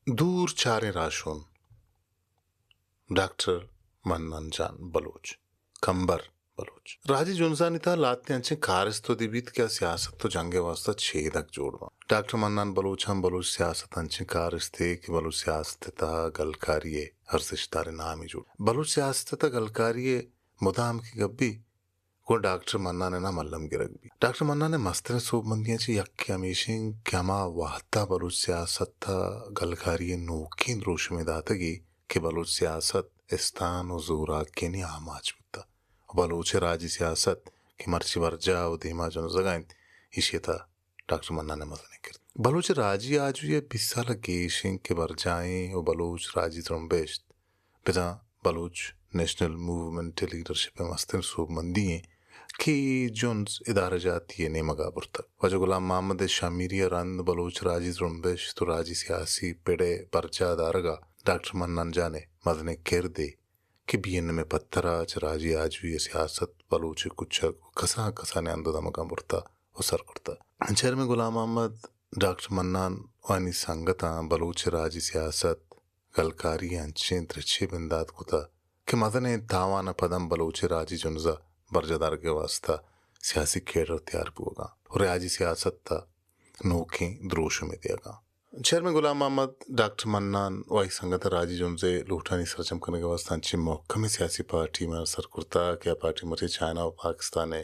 دور چاریں راہشون۔ ڈاکٹر منان جان بلوچ، کمبر بلوچ۔ راجی جنزانی تہا لہتیں انچیں کارست ودی بیت کہ آ سیاست و جنگ ء واستہ چیدگ جوڑ باں۔ ڈاکٹر منان بلوچ ہم بلوچ سیاست انچیں کارستے کہ بلوچ سیاست ء تہا گلکاری ء ارزشتداریں نامے جوڑ۔ بلوچ سیاست ء تہا گلکاری ء مدام کہ گپ بیت، گڑا ڈاکٹر منان ء نام الم گرگ بیت۔ ڈاکٹر منان ء مستریں سوبمندیاں چہ یکے ہمیش انت کہ ہما وہد ء بلوچ سیاست ء گلکاری ء نوکیں دروشمے داتگی کہ بلوچ سیاست استان و زوراکیانی آماچ بوتہ و بلوچ ء راجی سیاست کہ مرچی برجاہ و دیما جنزگا انت، ایشی ء تہا ڈاکٹر منان ء مزنیں کرد۔ بلوچ راجی آجوئی ء بیست سال ء گیش انت کہ برجاہیں و بلوچ راجی زرمبشت، بزاں بلوچ نیشنل موومنٹ ء لیڈرشپ ء مستریں سوبمندی انت کہ اے جنز ادارہ جاتی ء نیمگا برتگ۔ واجہ غلام محمد ء شھمیری ء رند بلوچ راجی زرمبشت و راجی سیاسی پڑ ء برجاہ دارگ ء ڈاکٹر منان جان ء مزنیں کردے کہ بی این ایم ء پترا چہ راجی آجوئی ء سیاست بلوچ ء کچگ و کسان کسانیں ہند و دمگاں برتہ و سر کرتہ۔ چیئرمین غلام محمد، ڈاکٹر منان و آیانی سنگتاں بلوچ ء راجی سیاست گلکاری ء انچیں درچے بندات کتہ کہ مزنیں تاوان ء پد ہم بلوچ ء راجی جنز ء برجاہ دارگ ء واستہ سیاسی کیڈر تیار بوگاں و راجی سیاست ء نوکیں دروشمے دیگاں۔ چیئرمین غلام محمد، ڈاکٹر منان و آئی سنگت ء راجی جنز ء لوٹانی سرجم کنگ ء واستہ انچیں مھکمیں سیاسی پارٹی مارا سر کرتہ کہ آ پارٹی مرچی چائنا و پاکستان ء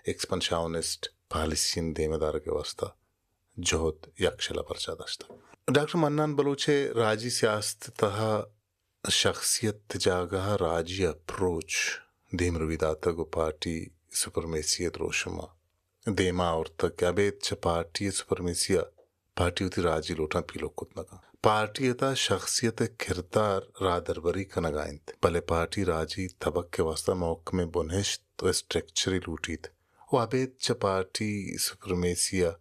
ایکسپنشاونسٹ پالیسیانی دیم ء دارگ ء واستہ جہد یکشل ء برجاہ داشتگ۔ ڈاکٹر منان بلوچ ء راجی سیاست ء تہا شخصیت ء جاگہ ء راجی اپروچ دیمروی داتگ و پارٹی سپرمیسی ء دروشم ء دیما آورتگ کہ ابید چہ پارٹی ء سپرمیسی ء پارٹی وتی راجی لوٹاں پیلو کت نہ کنت۔ پارٹی ء تہا شخصیت ء کردار راہدربری کنگ ء انت، بلے پارٹی راجی تبک ء واستہ مھکمیں بنہشت و اسٹرکچرے لوٹیت و ابید چہ پارٹی سپرمیسی ء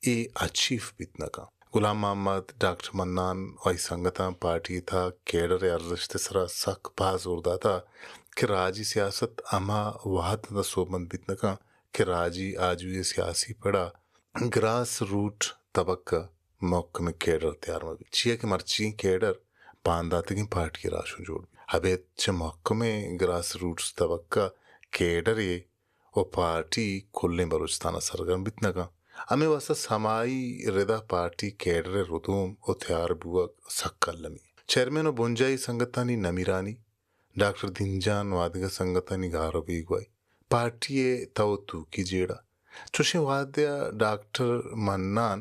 اے اچیو بیت نہ کنت۔ غلام محمد، ڈاکٹر منان و آئی سنگتاں پارٹی ء تہا کیڈر ء ارزشت ء سرا سک باز زور داتہ کہ راجی سیاست ہما وھد ء سوبمند بیت نہ کنت کہ راجی آجوئی ء سیاسی پڑ ء گراس روٹ تبک ء مھکمیں کیڈر تیار مہ بیت، چیا کہ مرچی کیڈر بانداتگیں پارٹی ء راہشون جوڑ بیت۔ ابید چہ مھکمیں گراس روٹس تبک ء کیڈرے و پارٹی کلیں بلوچستان ء سرگرم بیت نہ کنت۔ ہمے واستہ سمائی رد ء پارٹی کیڈر ء ردوم و تیار بوگ سک المی۔ چیئرمین و بنجاہی سنگتانی نمیرانی، ڈاکٹر دین جان و آدگہ سنگتانی گار و بیگواہی، پارٹی ء تو توکی جیڑہ، چوشیں وھدے ء ڈاکٹر منان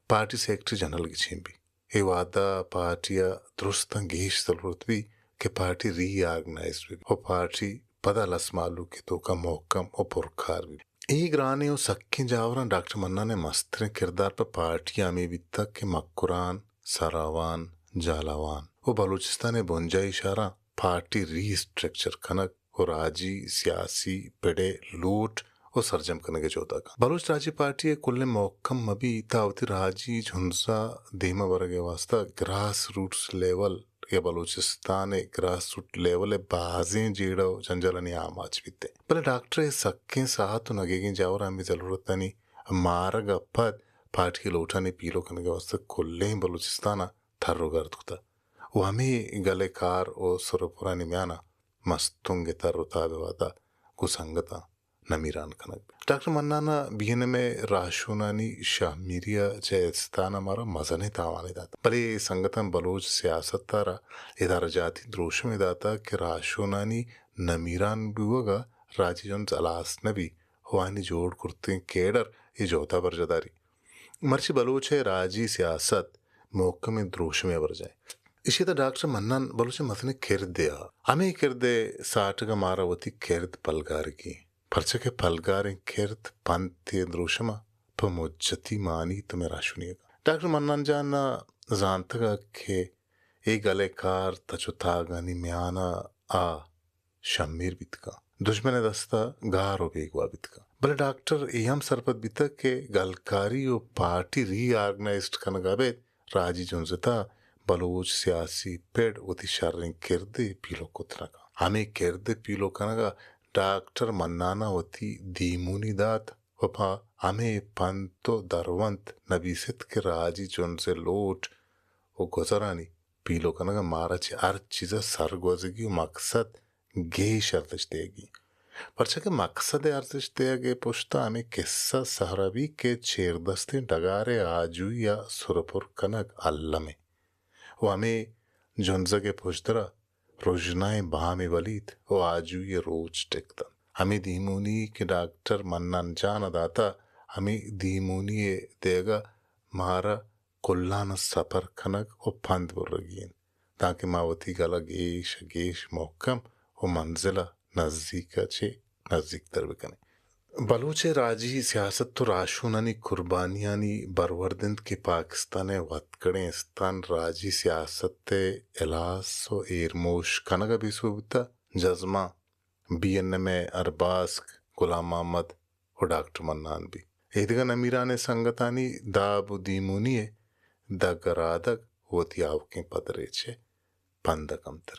پارٹی سیکرٹری جنرل گچین بیت۔ اے وھد ء پارٹی ء درستاں گیش ضلورت بیت کہ پارٹی ری آرگنائزڈ بیت و پارٹی پدا لس مھلوک ء توکا مھکم و پرکار بیت۔ اے گرانیں و سکیں جاوراں ڈاکٹر منان ء مستریں کردار پہ پارٹی ء ہمے بیتگ کہ مکران، سراوان، جھالاوان و بلوچستان ء بنجاہی شھراں پارٹی ری اسٹرکچر کنگ و راجی سیاسی پڑ ء لوٹ و سرجم کنگ ء جہد ء کنت۔ بلوچ راجی پارٹی ء کلیں مھکم مہ بیت تاں وتی راجی جنز ء دیم ء برگ ء واستہ گراس روٹس لیول یا بلوچستان ء گراس روٹ لیول ء بازیں جیڑہ و جنجالانی آماچ بیت۔ بلے ڈاکٹر ء سکیں ساھت و نگیگیں جاور ء ہمے ضلورتانی مارگ ء پد پارٹی ء لوٹانی پیلو کنگ ء واستہ کلیں بلوچستان ء تر و گرد کتہ و ہمے گل ء کار و سر و پرانی میان ء مستونگ ء تر و تاب ء وھد ء گوں سنگتاں نمیران کنگ بیت۔ ڈاکٹر منان ء بی این ایم ء راہشونانی شہمیری ء چہ استان ء مارا مزنیں تاوانے دات، بلے اے سنگتاں بلوچ سیاست ء را ادارہ جاتی دروشمے داتگ کہ راہشونانی نمیران بوگ ء راجی جنز ہلاس نہ بیت و آیانی جوڑ کرتگیں کیڈر اے جہد ء برجاہ داریت۔ مرچی بلوچ ء راجی سیاست مھکمیں دروشمے ء برجاہ انت۔ ایشی ء تہ ڈاکٹر منان بلوچ ء مزنیں کردے ء ہمے کرد ء ساٹگ ء مارا وتی کرد پلگارگی انت، پرچا کہ پلگاریں کرد پنت ء دروشم ء پہ مجتی مانیت ء مئے راہشونی ء کنت۔ ڈاکٹر منان جان ء زانتگ ء کہ اے گل ء کار تچ و تاگانی میان ء آ شھمیر بیت کنت، دژمن ء دست ء گار و بیگواہ بیت کنت۔ بلے ڈاکٹر اے ہم سرپد بیتگ کہ گلکاری و پارٹی ری آرگنائزڈ کنگ ء ابید راجی جنز ء تہ ء بلوچ سیاسی پڑ وتی شریں کردے پیلو کت نہ کنت۔ ہمے کرد ء پیلو کنگ ء ڈاکٹر منان ء وتی دیمونی دات و پہ ہمے پنت و درونت نبیست کہ راجی جنز ء لوٹ و گزرانی پیلو کنگ ءَ مارا چہ ہر چیز ءَ سرگوزگی و مقصد گیش ارزشت دیگی۔ پرچا کہ مقصد ءِ ارزشت دیگ ءِ پشت ءَ ہمے کسہ سہرا بیت کہ چیردستیں ڈگار ءِ آجوئی ءَ سرپر کنگ الم انت و ہمے جنزگ ءِ پژدر ءَ رژنائیں بامے بلیت و آجوئی ءِ روچ ٹک دنت۔ ہمے دیمونی کہ ڈاکٹر منان جان ءَ داتہ، ہمے دیمونی ءِ دیگ ءَ مارا کلان ءَ سپر کنگ و پند برگی انت، دانکہ ما وتی گل ءَ گیش ءَ گیش مھکم و منزل ءَ نزیک ءَ چہ نزیک تر بکنیں۔ بلوچ ءِ راجی سیاست و راہشونانی کربانیانی برورد انت کہ پاکستان ءِ وتگڑیں استان راجی سیاست ءِ ہلاس و ایرموش کنگ ءَ بے سوب بوتہ۔ جزماں بی این ایم ءِ ہر باسک غلام محمد و ڈاکٹر منان بی۔ ایدگہ نمیرانیں سنگتانی داب و دیمونی ءِ دگ ءَ رادگ وتی آؤکیں پدریچ ءِ پند ءَ کمتر